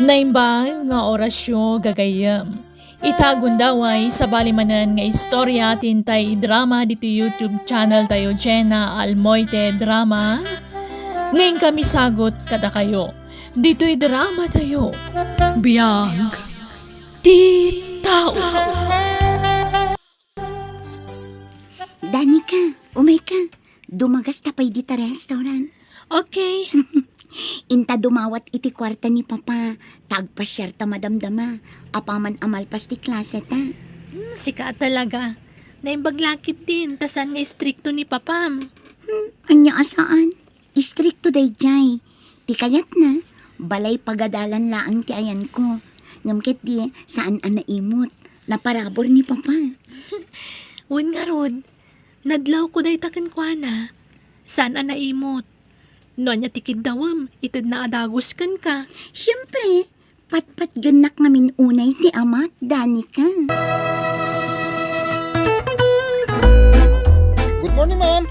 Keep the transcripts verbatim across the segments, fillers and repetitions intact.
Naimbag nga orasyo, gagayyem. Ita gundaway, sabali manen nga istorya ti intay idrama ditoy YouTube channel tayo, Jenna Almoite Drama. Ngayon kami sagot kadakayo. Ditoy drama tayo. Biag ti tao. Danica, umayka. Dumagasta pay dita restaurant. Okay. Inta dumawat iti kuarta ni Papa, ta agpasiarta madamdama, apaman a malpas ti klaseta. Hmm, sika talaga. Naimbag la ketdin, ta saan nga istrikto ni Papam. Hmm, ania a saan? Istrikto daydiay. Ti kayatna, balay pagadalan laeng ti ayanko. Ngem ketdi, saan a naimot. Naparabur ni Papa. Wen ngarud, nadlawko dayta kenkuana. Saan a naimot. No ania ti kiddawem, itedna a dagus kenka. Siempre, patpatgennak ngamin unay ti amak, Danica. Good morning, ma'am.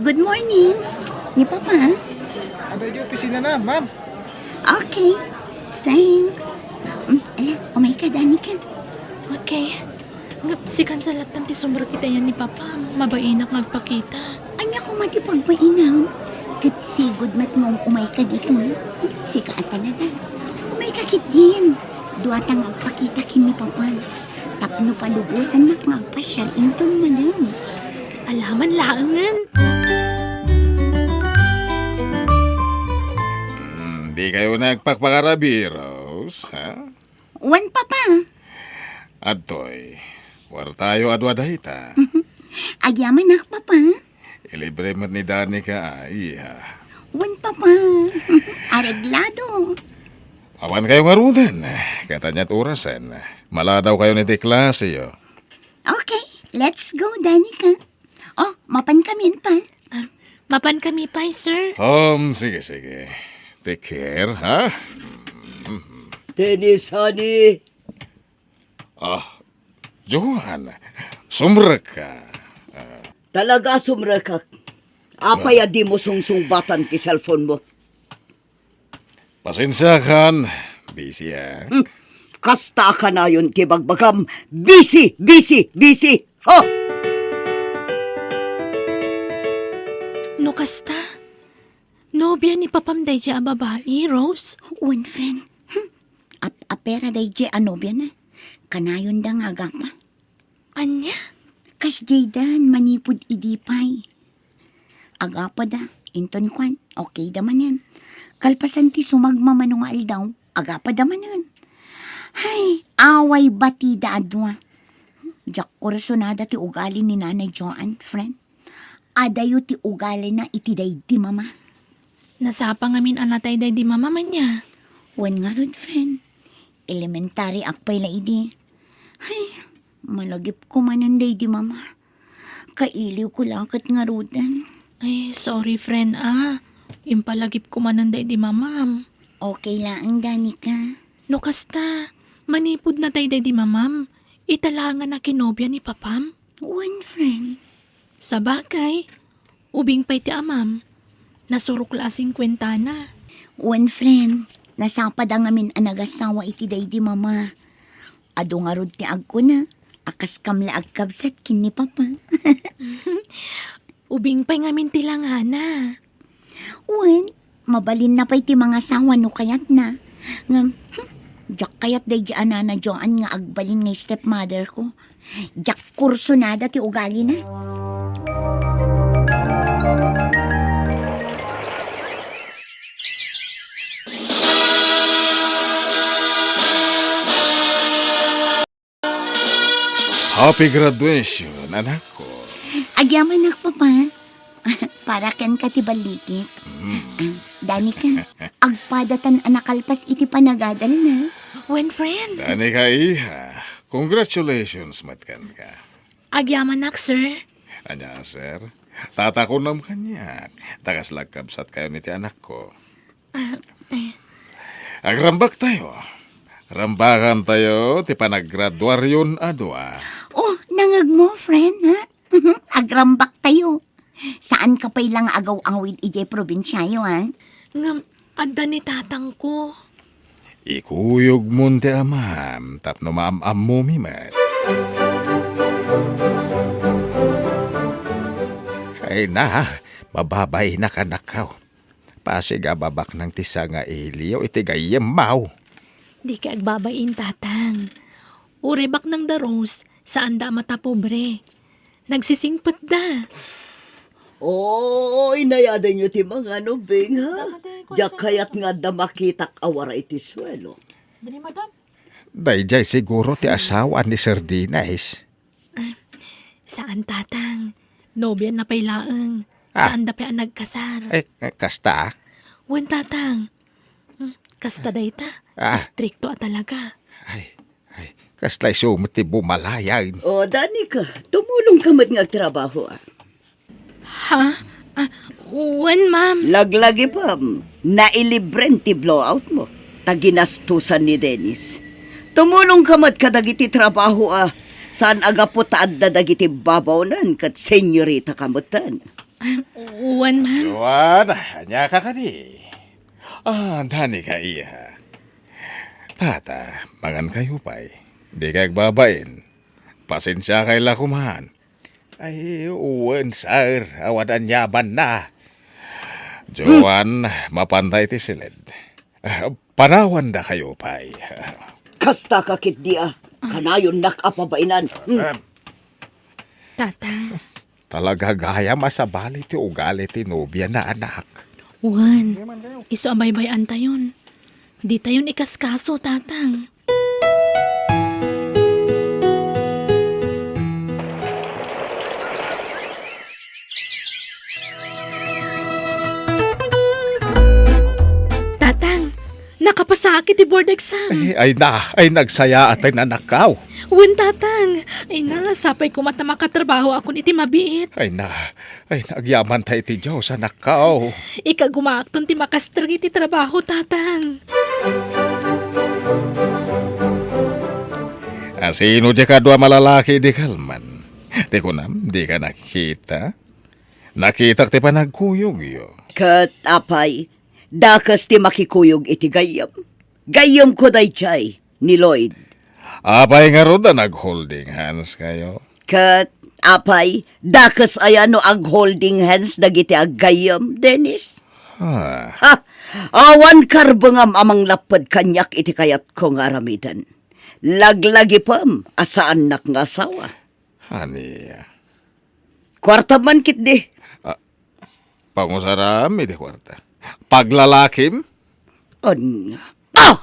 Good morning. Ni Papa? Adu iti opisina na, ma'am. Okay. Thanks. Mm, ala, umayka, Danica. Okay. Nga, sika sa lattan ti sumrek iti ayan ni Papa. Mabainak nga agpakita. Ania koma ti pagbainam? Ket sigud met nga um-umayka ditoy. Sika a talaga. Umayka ketdin. Duata nga agpakita ken ni Papa. Tapno palubosannak nga agpasiar inton malem. Alaman laengen. Hmm, di kayo nagpakpakarabi, Rose, ha? Wen, Papa. Adtoy, kuartayo a dua dayta. Agyamanak, Papa. Ilibre met ni Danica, a, iha. Wen, Papa. Areglado. Mapan kayo ngaruden, ket aniat orasen. Maladaw kayo iti klaseyo. Okay, let's go, Danica. Oh, mapan kami, Pa. Ah, mapan kami pay, sir. Um, sige, sige. Take care, ha? Tennis, honey. Ah, Johan, sumrek ka. Ah. Talaga sumrekak. Apay a dimo sungsungbatan ti cellphone mo? Pasensiakan, busy, ah. Hmm. Kasta a kanayon ti bagbagam, busy, busy, busy. Ha? No kasta, nobia ni Papam daydiay a babai, Rose? Wen, friend. Hmm. Ap-apera daydiay a nobiana. Kanayonda nga agapa. Ania? Kasdiaydan manipud idi pay. Agapada, inton kuan, okayda manen. Kalpasan ti sumagmamano nga aldaw, agapada manen. Hay, away batida a dua. Diak kursunada ti ugali ni Nanay Joan, friend. Adayo ti ugalina iti daydi mama. Nasapa ngamin a natay daydi mama, ania? Wen ngarud, friend. Elementary ak pay la idi. Hay, malagipko manen daydi mama. Kailiwko la ket ngaruden. Ay, sorry, friend, ah. Impalagipko manen daydi mamam. Okay laeng, Danica. No kasta, manipud natay daydi mamam, ita laeng a kinobia ni papam? Wen, friend. Sabagay, ubing pay ti amam, nasurok la a singkuentana. Wen, friend, nasapada ngamin a nagasawa iti daydi mama. Adu ngarud ti agkuna a kaskam la agkabsat ken ni papa. Ubing pay ngamin ti langana. Wen, mabalinna pay ti mangasawa no kayatna. Ngem, hmm, diak kayat daydi a Nana Joan nga agbalin nga stepmother ko. Diak kursunada ti ugalina. Happy graduation, anakko. Agyamanak, Papa. Para kenka ti ballikek. Mm. Ah, Danica, agpadatan a nakalpas iti panagadalna. Wen, friend. Danica, iha, congratulations met kenka. Agyamanak, sir. Ania, sir? Tatakonam kaniak. Ta kasla agkabsatkayon iti anakko. Ah, eh. Agrambaktayo. Rambakantayo ti panaggraduaryon a dua. Oh, Tangegmo, friend, ha? Agrambaktayo. Saanka pay la nga agaw-awid idiay probinsiayo, ha? Ngem, adda ni tatangko. Ikuyogmon ti amam tapno maam-ammomi met. Ay na, mababainaka, anakko. Pasigababak nang ti sangailiyo iti gayyemmo. Dika agbabain, tatang. Uray baknang da Rose, saanda a matapobre. Nagsisingpetda. Oo, inayadanyo ti mangan, ubing, ha? Diak kayat nga adda makitak a waray iti suelo. Daydiay siguro ti asawa ni Sir Dennis. Saan, tatang. Nobianna pay laeng. Ah. Saanda pay a nagkasar. Eh, eh, kasta? Wen, tatang. Hmm, kasta dayta. Ah. Istrikto a talaga. Ay, ay, kasta isu met ti bumalayan. O, Danica, tumulongka met nga agtrabaho, ah. Ha? Ah, wen, ma'am. Laglagipem, nailibren ti blowoutmo. Ta ginastusan ni Dennis. Tumulongka met kadagiti trabaho a saan a gapu ta adda dagiti babawnen ket senyoritaka metten. Ah, wen, ma'am. Joan, aniaka kadi? Ah, Danica, iha. Tata, mangankayo pay. Dika agbabain. Pasensiakay la koman. Ay, wen, sir. Awan aniamanna. Joan, mapanda iti siled. Ah, panawandakayo pay. Kastaka ketdi a. Kanayonnak a pabainan. Hmm. Tatang. Talaga gayam a sabali ti ugali ti nobiana, anak. Wen, isu a baybay-antayon. Ditayon ikaskaso, tatang. Tatang, nakapasaak iti board exam. Ay, ay na, ay nagsayaat ti anakko. Wen, tatang. Ay na, sapay koma ta makatrabahoakon iti mabiit. Ay na, ay na, agyamanta iti Dios, anakko. Ikagumaakton ti makastrek iti trabaho, tatang. Asino diay kadua malalaki idi kalman? Ti kunam, dika nakita? Nakitak ti panagkuyogyo. Ket apay, dakes ti makikuyog iti gayyem? Gayyemko daydiay, ni Lloyd. Apay ngarud a nag-holding hands kayo? Ket apay, dakes aya no ag-holding hands dagiti aggayyem, Dennis? Ah. Ha! Awan karbengam a manglapped kaniak iti kayatko nga aramiden. Laglagipem a saannak nga asawa. Ania? Kuartam man ketdi. Ah, pangusaram iti kuarta. Paglalakim? Ania? Ah!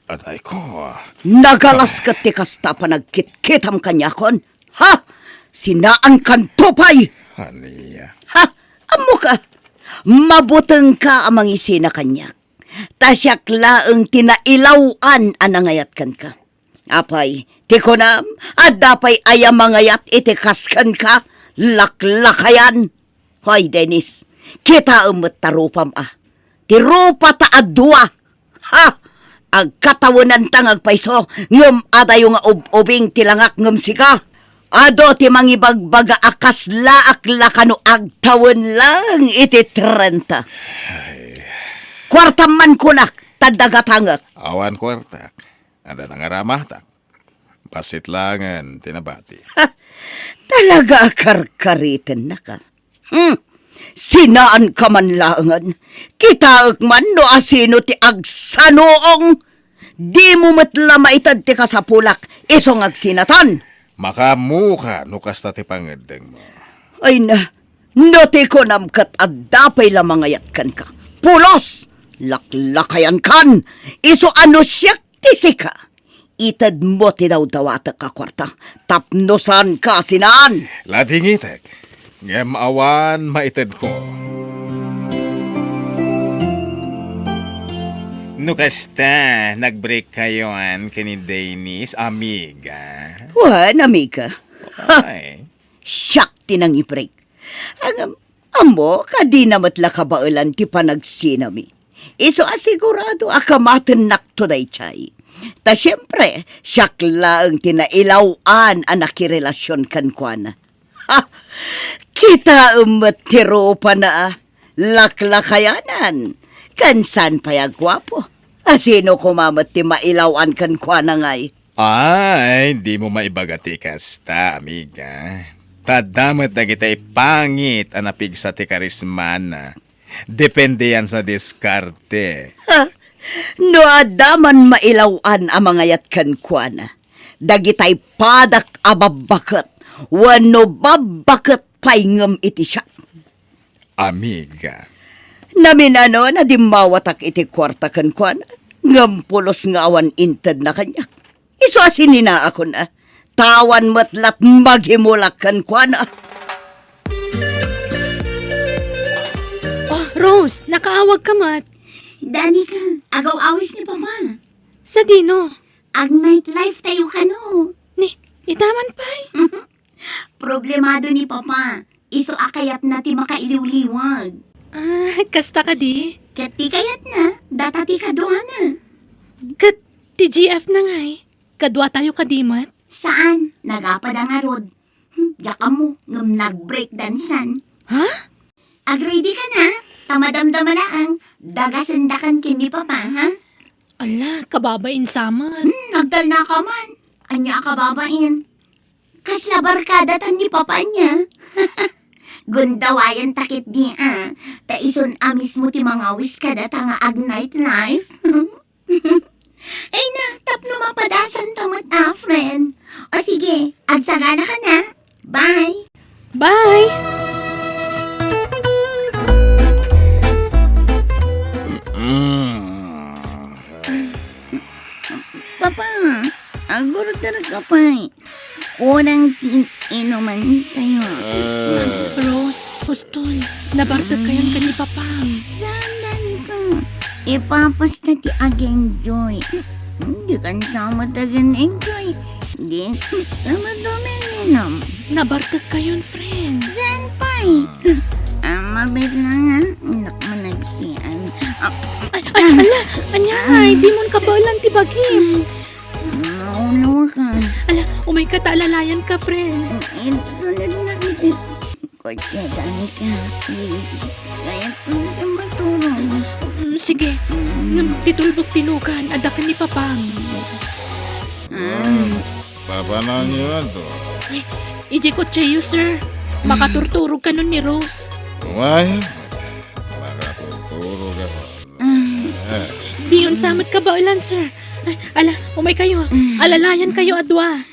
Atay ko. Nagalas ket ti kasta a panagkitkitam kaniakon. Ha? Sinaankanto pay! Ania? Ha? Ammoka? Mabutengka a mangisina kaniak. Ta siak laeng ti nailaw-an a nangayat kenka. Apay, ti kunam, adda pay aya mangayat iti kas kenka, laklakayan? Hoy, Dennis, kitaem met ta rupam a. Ti rupata a dua. Ha! Agkatawenanta nga agpayso, ngem adayo nga ub-ubing ti langak ngem sika. Adu ti mangibagbaga a kaslaak la kano agtawen laeng iti trenta. Ay. Kuartam man kunak, ta dagatangek. Awan kuartak. Adda nangaramatak. Bassit laengen ti nabati. Ha! Talaga a karkaritennaka. Hmm. Sinaanka man laengen. Kitaek man no asino ti agsanuong. Dimo met la maited ti kasapulak isu nga agsinatan. Makaammoka no kasta ti pangeddengmo. Ay na, no ti kunam ket adda pay la mangayat kenka. Pulos! Laklakayankan! Isu a no siak ti sika, itedmo ti dawdawatek a kuarta tapno saanka a sinaan. Ladingitek, ngem awan maitedko. No kasta, nag-break kayoan ken ni Dennis, amiga? Wen, amiga. Ay. Siak ti nangibreak. Ngem, ammo, kadina met la kabaelan ti panagsinami. Isu a sigurado a kamatennakto daydiay. Ta siempre, siak laeng ti nailaw-an a nakirelasion kenkuana. Ha! Kitaem met ti rupana, a. Laklakayanan. Ken saan pay a guapo. A sino koma met ti mailaw-an kenkuana ngay? Ay, dimo maibaga ti kasta, amiga. Ta adda met dagiti pangit a napigsa ti karismana. Depende yan sa diskarte. Ha? No adda man mailaw-an a mangayat kenkuana, dagitay padak a babbaket wenno babbaket pay ngem iti siak. Amiga. Namin-ano a dimmawatak iti kuarta kenkuana, ngem pulos nga awan intedna kaniak. Isu a sininaakon, a. Awan met lat maghimulak kenkuana. Oh, Rose, nakaawag ka met. Danica, agaw-awis ni Papa. Sadino? Ag-night life tayo kano. Ni, ita man pay? Problemado ni Papa. Isu a kayatna ti makailiwliwag. Ah, kasta kadi? Ket ti kayatna, data ti kaduana. Ket ti G F na ngay, kaduatayo kadi met? Saan, nagapad a ngarud. Hmm, diak ammo, ngem nag-breakdancean. Ha? Ag-ready ka na, ta madamdama laeng, dagasendakan ken ni Papa, ha? Ala, kababain sa met. Hmm, nagtalna ka man. Ania a kababain? Kasla barkada tan ni Papa niya. Gundawayanta ketdi, a. Ta isun a mismo ti mangawis kadata nga ag-night life. Ay na, tapno mapadasanta met a, friend. O sige, agsagana ka na. Bye. Bye. Mm. Papa, agurder ka pay. Kurang ti inuman tayo. Ah. Rose, Huston, nabartek kayon ken ni Papam. Saan, Danica? Ipapasta ti ag-enjoy. Dikan sa met ag-enjoy. Di, sama dumin inom. Nabartek kayon, friend. Saan pay? Ah, mabit lang, ha? Anak mo nagsian. Ah, Ay, ay, ala, anya, ay, di mo kabaelan ti bagim. Maulo ka. Ala, umay ka ta alalayan ka, friend. Itulid na kita. Kotse, Danica, please. Kayat ko na matulog. Mm, sige. Mm. Ngem ti tulbok ti lugan, adda ken ni Papam. Ah. Papananyo ato? Ay, ijay kotseyo, sir. Makaturturog kanon ni Rose. Why? Makaturturog ako. Ah. Eh. Diyon sa met kabaelan, sir. Ay, ala, umay kayo. Mm. Alalayan kayo a dua.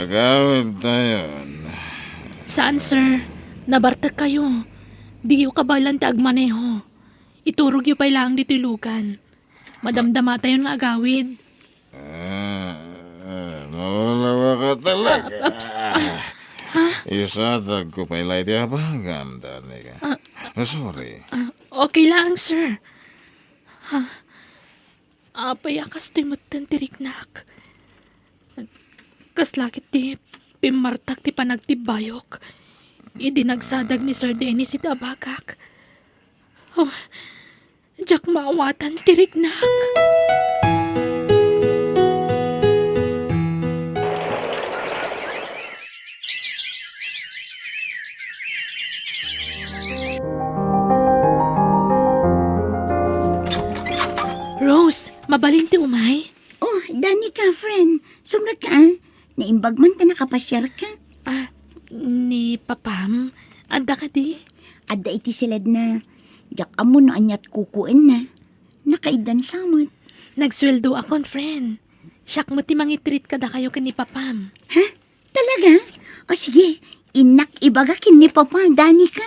Agawid tayon. Saan, sir? Nabartek kayo. Diyo kabaelan ti agmaneho. Iturogyo pay laeng ditoy lugan. Madamdama tayon nga agawid. Ah, ah, maulawa ka talaga. Ah, ups, ah, ha? Isatag ko pay la iti abagam, Danica. Ah. Sorry. Ah, okay lang, sir. Ha? Apay a kastoy metten ti riknak? Kasla ket ti pimmartak ti panagtibbayok idi nagsadag ni Sir Dennis iti abagak. Oh, diak maawatan ti riknak. Rose, mabalin ti umay? Oh, Danica, friend. Sumrek ka, ah. Naimbag man ta nakapasiar ka. Ah, ni Papam, adda kadi? Adda iti siledna. Diak ammo no aniat kukuenna. Nakaiddan sa met. Nagsueldo akon, friend. Siak met ti mangitreat kadakayo ken ni Papam. Ha? Talaga? O sige, innak ibaga ken ni Papa, Danica.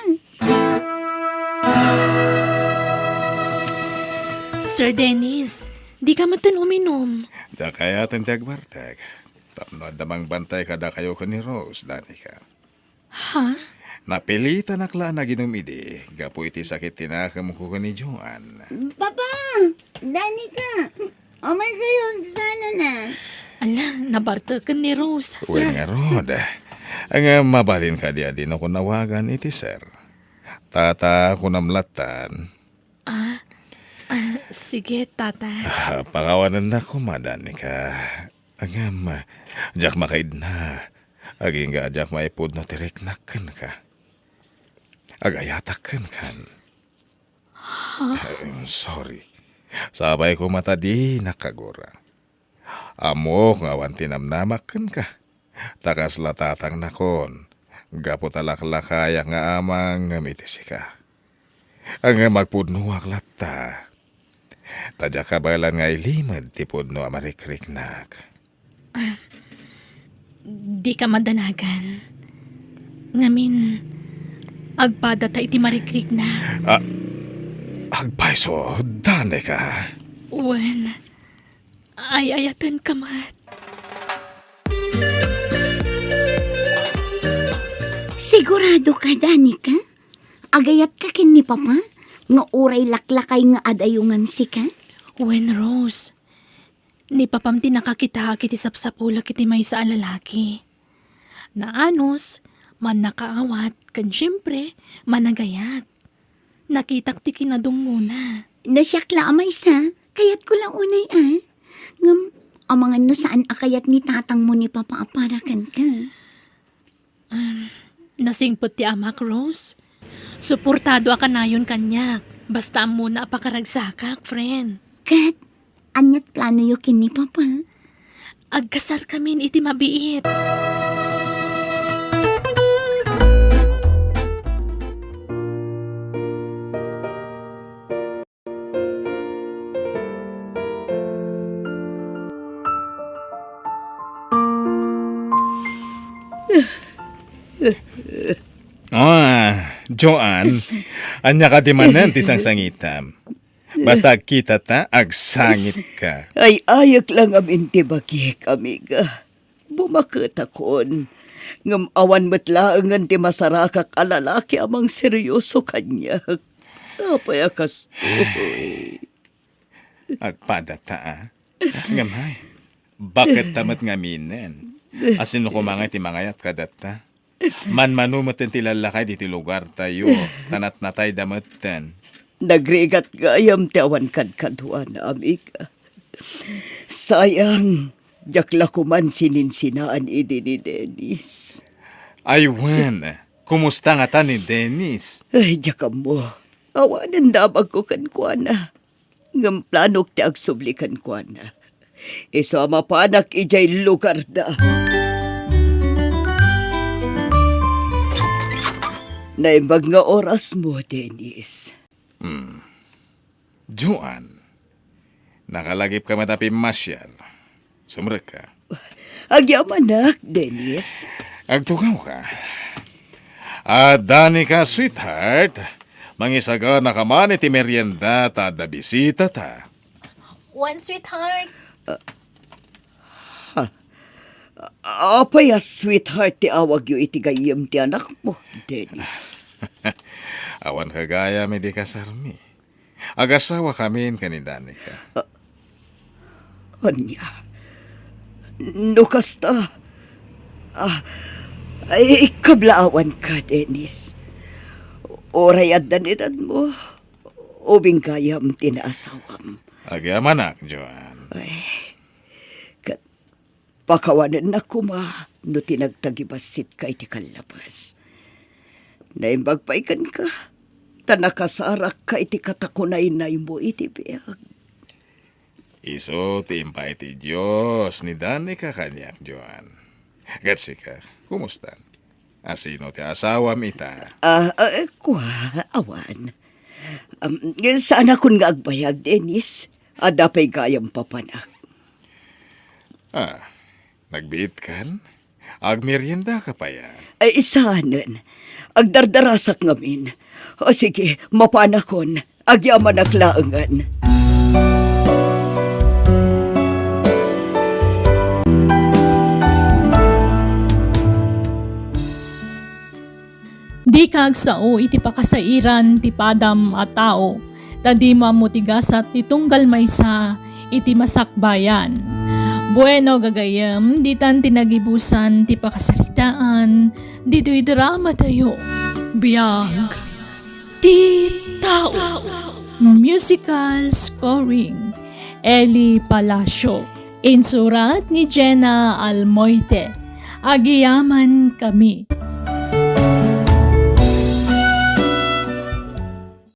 Sir Dennis, di ka metten uminom. Diak kayaten ti agbartek. Tapno adda mangbantay kadakayo ken ni Rose, Danica. Ha? Napilitanak la a naginom idi, gapu iti sakit ti nakemko ken ni Joan. Papa! Danica! Umay kayo, agsala na. Ala, nabarteken ni Rose, sir. Wen ngarud. Nga mabalin kadi a dinakon awagan iti sir. Tata, kunam lattan. Ah, ah, sige, Tata. Ah, pakawanennak koma, Danica. Ngem, diak makaidna. Agingga a diak maipudno ti riknak kenka. Agayatak kenkan. Huh? Ah, sorry. Sabay koma ta dinak kagura. Ammok nga awan ti namnamak kenka. Ta kasla tatangnak, gapu ta laklakayak nga amang ngem iti sika. Ngem agpudnoak latta. Ta diak kabaelan nga ilimed ti pudno a marikriknak. Dika madanagan. Ngamin, agpadata iti marikrikna. Ah, agpayso, Danica. Wen, ay-ayatenka met. Sigurado ka, Danica? Agayatka ken ni Papa nga uray laklakay nga adayongan sika? Wen, Rose, ni Papam ti nakakitaak iti sapsapulek iti maysa a lalaki. Naanus, mannakaawat, ken siempre, managayat. Nakitak ti kinadungngona. No siak la a maysa, kayatko la unay a. Ngem, amangan no saan a kayat ni tatangmo ni Papa a para kenka. Um, nasingpet ti amak, Rose. Suportado a kanayon kaniak. Basta ammona a pakaragsakak, friend. Ket, aniat planoyo ken ni Papa? Agkasarkamin iti mabiit. Ah, Joanne, ania kadi manen ti sangsangitam? Basta agkitata, agsangitka. Ay-ayek la ngamin ti bagik, amiga. Bumaketakon. Ngem awan met laengen ti masarakak a lalaki a mangseryoso kaniak. Apay a kastoy? Agpadata, a? Ngem ay, baketta met ngaminen? A, sino koma ngay ti mangayat kadatta? Manmano metten ti lallakay ditoy lugartayo, ta natnatayda metten. Nagrigat gayam ti awan kadkaduana, amiga. Sayang, diak la koman sininsinaan idi ni Dennis. Ay wen, kumusta ngata ni Dennis? Ay, diak ammo. Awanen damagko kenkuana. Ngem planok ti agsubli kenkuana. Isu a mapanak idiay lugarda. Naimbag nga orasmo, Dennis. Hmm. Joan, nakalagipka met a pimmasiar. Sumrekka. Agyamanak, Dennis. Agtugawka. A, Danica, sweetheart, mangisaganaka man iti merienda ta adda bisitata. Wen, sweetheart. Ha? Apay a sweetheart ti awagyo iti gayyem ti anakmo, Dennis? Awanka gayam idi kasarmi. Agasawakamin ken ni Danica. Ah, ania? No kasta, ah, ay, kablaawanka, Dennis. Uray addan edadmo, ubing gayam ti naasawam. Agyamanak, Joan. Ay, ket pakawanennak koma no ti nagtagibassit ka iti kallabas. Naimbag pay kenka, ta nakasarakka iti katakunaynaymo iti biag. Isu ti impay ti Dios ni Danica kaniak, Joan. Ket sika, kumusta? A, sino ti asawam ita? Ah, ah, kua, awan. Um, saanakon nga agbayag, Dennis. Adda pay gayam papanak. Ah, nagbiitkan? Agmeriendaka pay a? Ay, saanen. Agdardarasak ngamin. O sige, mapanakon. Agyamanak laengen. Dika agsao iti pakasairan ti padam a tao, ta dimo ammo ti gasat ti tunggal maysa iti masakbayan. Bueno, gagayyem, ditan ti nagibusan ti pakasaritaan ditoy dramatayo. Biag ti tao. Musical scoring, Eli Palacio. Insurat ni Jenna Almoite. Agyamankami.